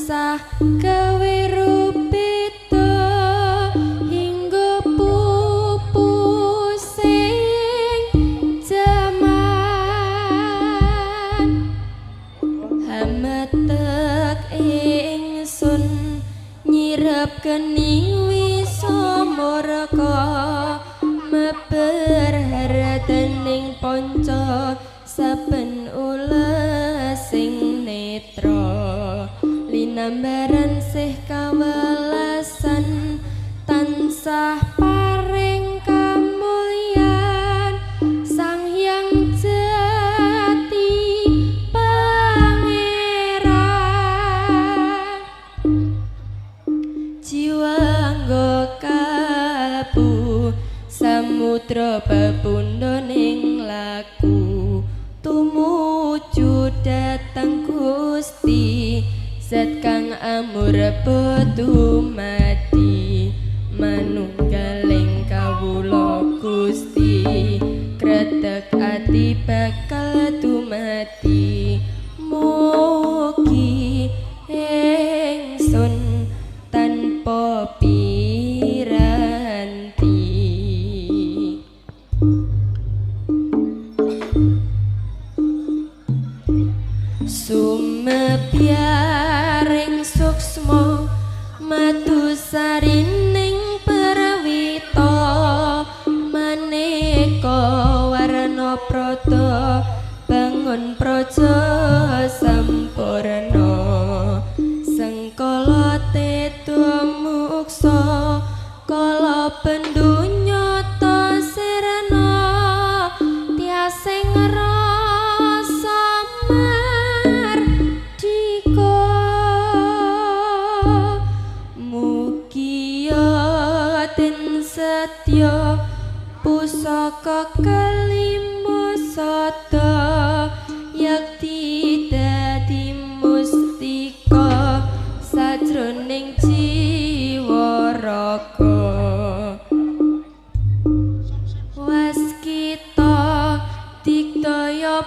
tansah gawe rupita hingga pupusing jaman. Hametek ingsun nyirep geni wisa murka meber hartening panca saben ulesing netra linambaran sih kawelasan tansah paring kamulyan Sang Hyang Jati Pangeran. Jiwa anggo kalbu samudra pepundhoning laku tumuju dhateng Gusti zat kang amurpa dumadi manunggaling kawula Gusti kreteg ati bakal dumadi mugi ingsun tanpa piranti. Sumebyaring suksma madu sarining perwita maneka warna prada bangun praja sampurna sengkala tetu muksa kala pendunya ta sirna tiasing rasa mardika. Mugia den setya pusaka kelima sada yakti dadi mustika sajroning jiwa raga. Waskita digdaya.